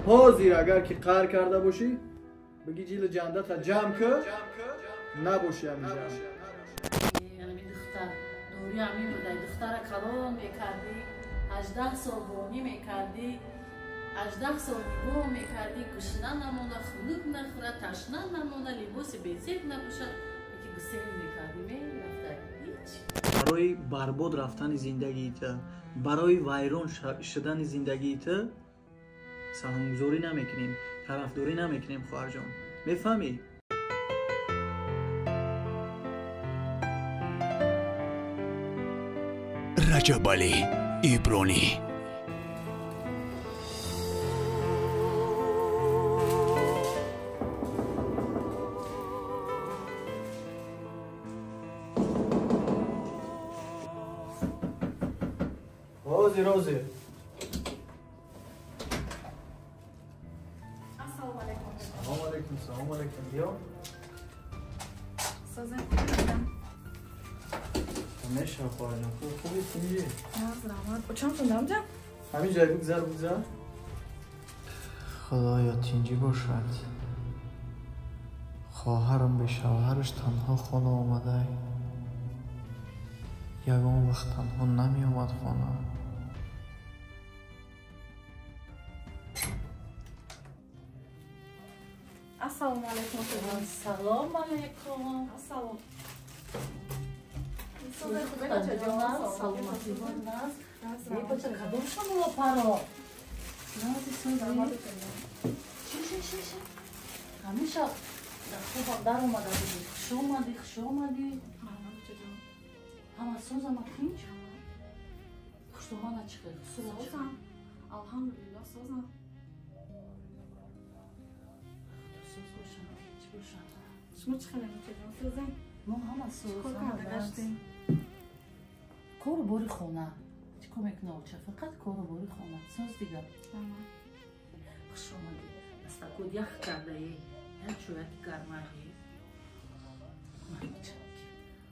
Ҳозир агар ки қаҳр карда бошӣ, биги ҷили ҷандата ҷамъ кӣ, набошӣ ҳаминҷа. Духтар дори ҳамин будай, духтара калон мекардӣ, 18 сол бонӣ мекардӣ, 18 сол нигоҳ мекардӣ, гушна намонда, хунук нахӯра, ташна намонда, либоси безеб напӯшад, яки гусел мекардӣ, мерафта ҳеч. Барои барбод рафтани зиндагии ту, барои вайрон шудани зиндагии ту саҳмгузорӣ намекунем, тарафдорӣ намекунем, хоҳарҷон. Мефаҳмӣ? Раҷабалӣ Ибронӣ. Ҳозир, ҳозир. Ассалому алайкум. Салому алайкум, салому алайкум. Биё. Созем хуб? Меша хоҳарҷон, хуби тинҷӣ? Раҳмат. Очамтон дамҷа? Ҳамин ҷай бигзар, бигзар. Худоё, тинҷӣ бошад. Хоҳарам бе шавҳараш танҳо хона омадай. Ягон вақт танҳо намеомад хона. Ассалому алайкум. Ассалому алайкум. Ассалом. Кадом шамола паро? Нази сӯзи. Ши. Ҳамеша дар хобам дар омада будӣ. Хуш омадӣ, хуш омадӣ. Ҳама сӯзама тинҷ? Хуштомана чӣ хел? Созам. Алҳамдулиллоҳ, созам. Соз бошам, тинҷ бошам. Шумо чӣ хелем, очаҷон? Созем? Мо ҳама соз. Чӣ кор карда гаштем? Кору бори хона. Чӣ кор мекуна оча? Фақат кору бори хона. Соз дигар. Хуш омадӣ. Астакод ях кардаи. Як чӯяки гармаи.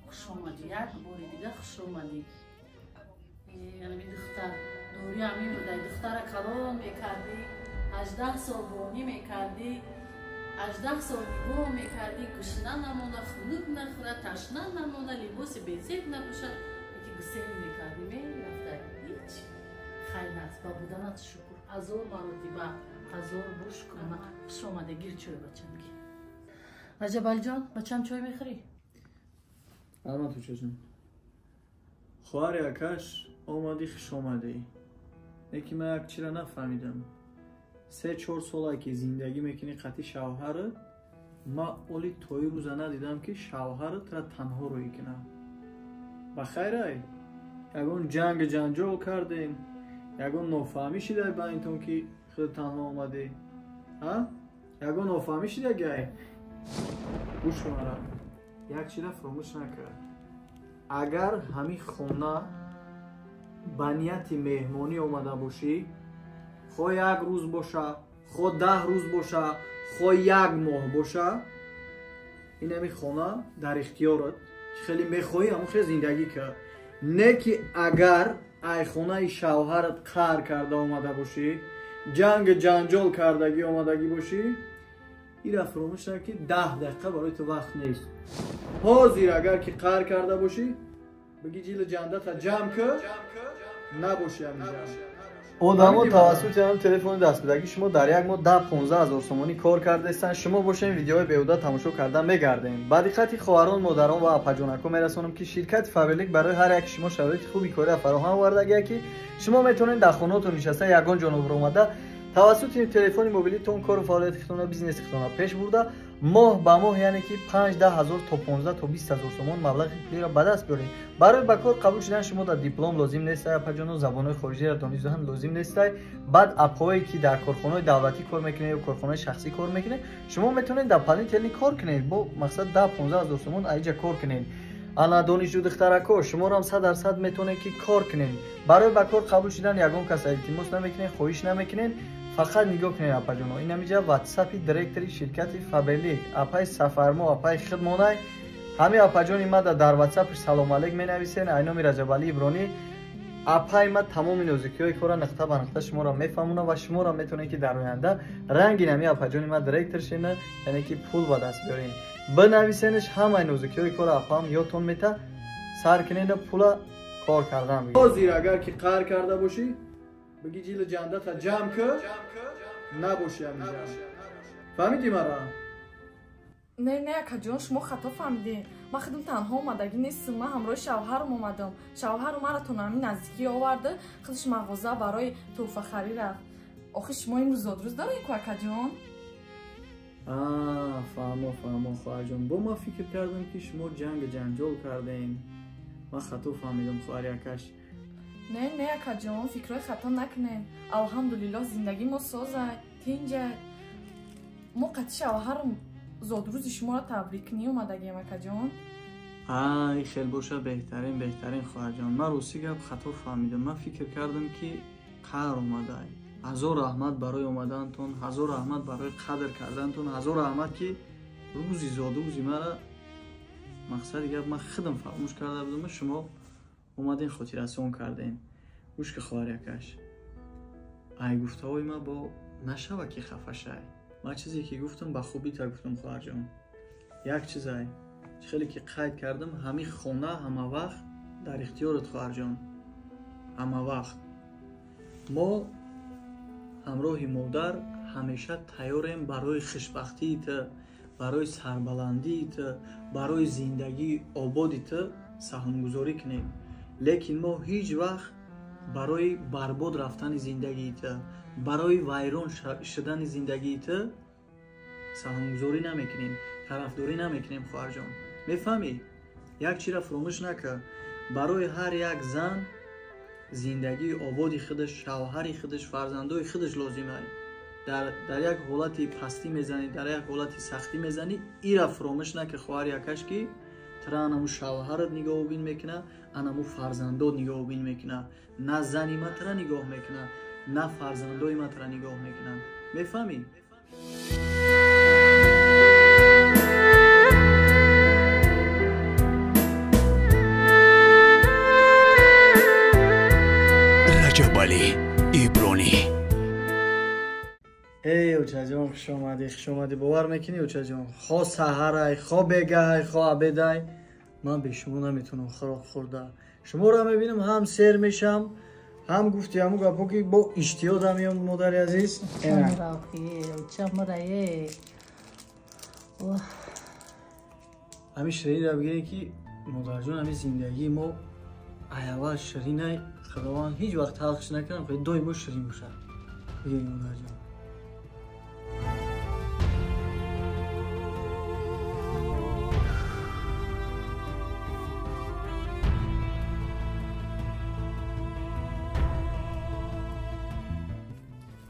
Хуш омадӣ. Як бори дигар хуш омадӣ. Ами духтар дори ҳамин будай, духтара калон мекардӣ, 18 сол бонӣ мекардӣ, 18 сол нигоҳ мекардӣ, гушна намонда, хунук нахӯра, ташна намонда, либоси безеб напӯшад, яки гусел мекардӣ, мерафта ҳеч. Хайр аст, ба буданат шукр. Ҳазор маротиба, ҳазор бор шукрона. Хуш омадӣ, гир чой бачам ки. Раҷабалиҷон, бачам чой мехӯрӣ? Раҳмат, очаҷон. Хоҳари акаш омадӣ, хуш омадӣ. Лекин ман як чиро нафаҳмидам. 3-4 солае ки зиндагӣ мекунӣ қатъи шавҳарат, ман оли тои рӯза надидам ки шавҳарат тра танҳо рӯй кунам. Ба хайрай, ягон ҷанг ҷанҷол кардем, ягон нофаҳмӣ шидай байнтон ки худ танҳо омадӣ? Ҳа? Ягон нофаҳмӣ шидагай? Гӯш мара, як чиза фаромӯш накард. Агар ҳамин хона ба нияти меҳмонӣ омада бошӣ, хо як рӯз боша, хо 10 рӯз боша, хо як моҳ боша, ин ҳамин хона дар ихтиёрат. Хеле мехоҳӣ ҳамон хел зиндагӣ кар. Не ки агар ай хонаи шавҳарат қаҳр карда омада бошӣ, ҷанг ҷанҷол кардагӣ омадагӣ бошӣ, ира фаромӯш накун ки 10 дақиқа барои ту вақт нест. Ҳозир агар ки қаҳр карда бошӣ, биги ҷили ҷандата ҷамъ кӣ, набошӣ ҳаминҷа. Одамо тавассути ҳам телефони дастбудагӣ шумо дар як моҳ 10-15 ҳазор сомонӣ кор кардаистанд. Шумо бошед видеои беҳуда тамошо карда мегардем. Ба диққати хоҳарон, модарон ва апаҷонако мерасонам ки ширкати Фаберлик барои ҳар яки шумо шароити хуби кориро фароҳам овардагия ки шумо метавонед дар хонаотон нишаста ягон ҷо нобуромада тавассути телефони мобилитон кору фаъолияти худтонро, бизнеси худтонро пеш бурда моҳ ба моҳ, яъне ки 5-10 ҳазор то 15 то 20 ҳазор сомон маблағи пулиро ба даст биёред. Барои ба кор қабул шудан шумо дар диплом лозим нест, апаҷоно, забонҳои хориҷиро донистан лозим нест. Баъд апҳое ки дар корхонаҳои давлатӣ кор мекунед ё корхонаҳои шахсӣ кор мекунед, шумо метавонед дар палителни кор кунед, бо мақсад 10-15 ҳазор сомон аиҷа кор кунед. Ана донишҷӯ духтарако, шуморо ҳам 100% метавонед ки кор кунед. Барои ба кор қабул шудан ягон кас илтимос намекунед, хоҳиш намекунед. Фақат нигоҳ кунед апаҷоно, ин ҳамиҷа ватсапи директори ширкати Фаберлик, апаи Сафармо, апаи хидмонай. Ҳамин апаҷони мада дар ватсапш салом алейк менависен, айноми Раҷабалӣ Ибронӣ. Апай ма тамоми нозукиҳои кора нуқта ба нуқта шуморо мефаҳмонам ва шуморо метавонед ки дар оянда ранги нами апаҷони ма директор шена, яъне ки пул ба даст биёрен. Бинависенаш ҳамаи нозукиҳои кора апаам ёдтон мета, сар кунеда пула кор кардан. Ҳозир агар ки қаҳр карда бошӣ, биги ҷили ҷандата ҷамъ кӣ, набошӣ ҳаминҷа. Фаҳмидӣ мара? Не, не, акаҷон, шумо хато фаҳмидед. Ман худам танҳо омадагӣ нестам, ман ҳамроҳи шавҳарам омадам. Шавҳарам маро то ҳамин наздикӣ оварда, худаш мағоза барои тӯҳфахарӣ рафт. Охи шумо имрӯз зодрӯз доред ку, акаҷон? Фаҳмо, фаҳмо, хоҳарҷон. Бо ман фикр кардам ки шумо ҷанг ҷанҷол кардем. Ман хато фаҳмидам, хоҳари акаш. Не, не, акаҷон, фикрҳои хато накунед. Алҳамдулиллоҳ, зиндагии мо созай, тинҷай. Мо қатъи шавҳарам зодрӯзи шуморо табрик кунӣ омадагием, акаҷон. Ай, хел боша, беҳтарин, беҳтарин, хоҳарҷон. Ман рости гап хато фаҳмидам. Ман фикр кардам ки қаҳр омадай. Ҳазор раҳмат барои омадаантон, ҳазор раҳмат барои қадр кардаантон, ҳазор раҳмат ки рӯзи зодрӯзи мара мақсади гап ман худам фаромӯш карда будам, шумо омаден хотиррасон кардем. Гӯш ки хоҳари акаш, ай гуфтаҳои ман бо нашава ки хафа шай. Ман чизе ки гуфтам ба хубӣ та гуфтам, хоҳарҷон. Як чизай хеле ки қайд кардам, ҳамин хона ҳама вақт дар ихтиёрат, хоҳарҷон, ҳама вақт. Мо ҳамроҳи модар ҳамеша тайёрем барои хушбахтии ту, барои сарбаландии ту, барои зиндагии ободи ту саҳмгузорӣ кунем. Лекин мо ҳеҷ вақт барои барбод рафтани зиндагии ту, барои вайрон шудани зиндагии ту саҳмгузорӣ намекунем, тарафдорӣ намекунем, хоҳарҷон. Мефаҳмӣ? Як чизро фуромӯш накар. Барои ҳар як зан зиндагии ободи худаш, шавҳари худаш, фарзандои худаш лозим аст. Дар як ҳолати пастӣ мезанӣ, дар як ҳолати сахтӣ мезанӣ, ира фуромӯш накар, хоҳари акаш, ки тра анаму шавҳарат нигоҳубин мекуна, анаму фарзандот нигоҳубин мекуна. На зани ма тра нигоҳ мекуна, на фарзандои ма тра нигоҳ мекунанд. Мефаҳмӣ? Раҷабалӣ Ибронӣ. Эй, очаҷон, хуш омадӣ, хуш омадӣ. Бовар мекунӣ, очаҷон, хо саҳарай, хо бегаҳай, хо абедай, ман бе шумо наметавонам хӯрок хӯрда. Шуморо мебинам, ҳам сер мешам, ҳам гуфти ҳамун гапо ки бо иштиҳо дамиём, модари азиз. Ҳамин ширинро бигиред ки модарҷон, ҳамин зиндагии мо аввал ширинай, худованд ҳеҷ вақт талхш накунам, хеле доимо ширин бошад. Бигиред, модарҷон.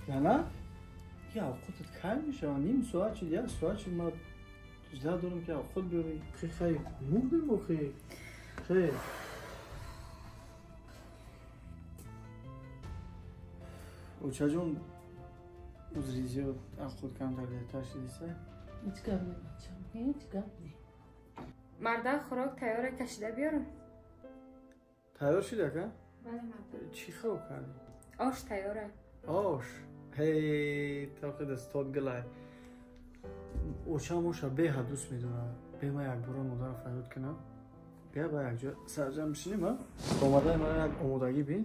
Зана, я овқотат кай мешавад? Ним соат шуд, як соат шуд, ман жда дорам ки овқот биёрӣ. Хай, мурдем охи. Хе. Очаҷон, узри зиёд, овқот камтар дертар шудиса? Ҳеҷ гап не, бачам, ҳеҷ гап не. Марда, хӯрок тайёра, кашида биёрам? Тайёр шуд, ака? Бале, марда. Чӣ хӯрок кардӣ? Ош тайёра. Ош? Ҳей, тавқи дастот гилай. Очам оша беҳад дӯст медорад. Бе ман якбора модарро фарёд кунам. Бия ба якҷо сарҷам бишинем, а? Омадаи ман як омодагӣ бин.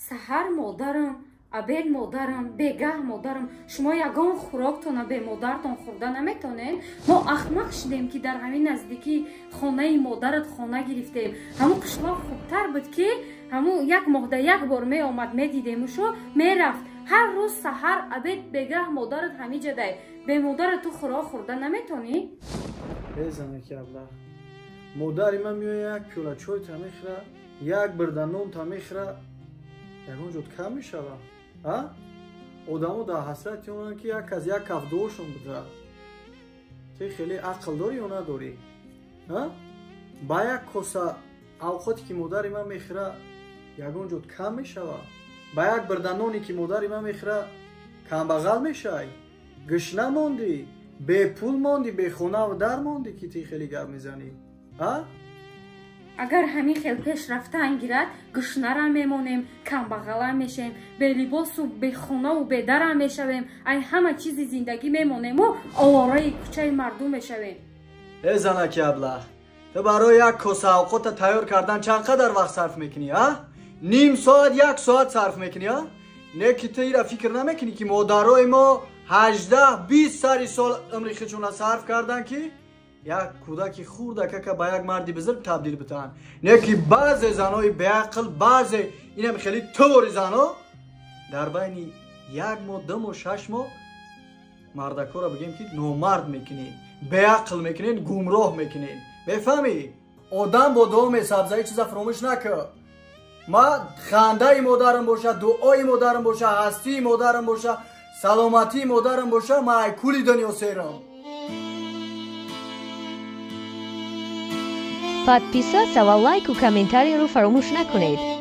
Саҳар модарам, абед модарам, бегаҳ модарам. Шумо ягон хӯроктона бе модартон хӯрда наметонед? Мо ахмақ шудем ки дар ҳамин наздикии хонаи модарат хона гирифтем. Ҳамун қишлоқ хубтар буд ки ҳамун як моҳда як бор меомад, медидемушу мерафт. Ҳар рӯз саҳар, абед, бегаҳ модарат ҳамиҷадай. Бе модарат ту хӯрок хӯрда наметонӣ? Э, занаки аблаҳ, модари ман меояд, як пиёла чой та мехӯра, як бирда нон та мехӯра, ягон ҷод кам мешава? А? Одамо дар ҳасрати онанд ки як аз як каф дуошон буда. Ту хеле ақл дорӣ ё надорӣ? А? Ба як коса авқоте ки модари ман мехӯра, ягон ҷод кам мешава? Ба як бирда ноне ки модари ман мехӯра, камбағал мешавӣ? Гушна мондӣ, бепул мондӣ, бехонаву дар мондӣ ки ту хеле гап мезанӣ? А? Агар ҳамин хел пеш рафтан гирад, гушнара мемонем, камбағала мешавем, белибосу бехонаву бедара мешавем, ай ҳама чизи зиндагӣ мемонему овораи кӯчаи мардум мешавем. Э занаки аблаҳ, ту барои як коса авқота тайёр кардан чанд қадар вақт сарф мекунӣ, а? Ним соат, як соат сарф мекунӣ, а? Не ки ту ира фикр намекунӣ, ки модарои мо 18-20 сари сол умри худшона сарф кардан, ки як кӯдаки хурдакака ба як марди бузург табдил битаҳанд. Не ки баъзе занои беақл, баъзе инам хеле тувори зано дар байни як моҳ, 2 моҳ, 6 моҳ мардакҳоро бигем ки номард мекунед, беақл мекунед, гумроҳ мекунед. Мефаҳмӣ? Одам бо дуо месабза, ҳеҷ чиза фаромӯш накун. Ма хандаи модарам боша, дуои модарам боша, ҳастии модарам боша, саломатии модарам боша, ма ай кули дунё серам. Подписаться ва лайку комментарийро фаромӯш накунед.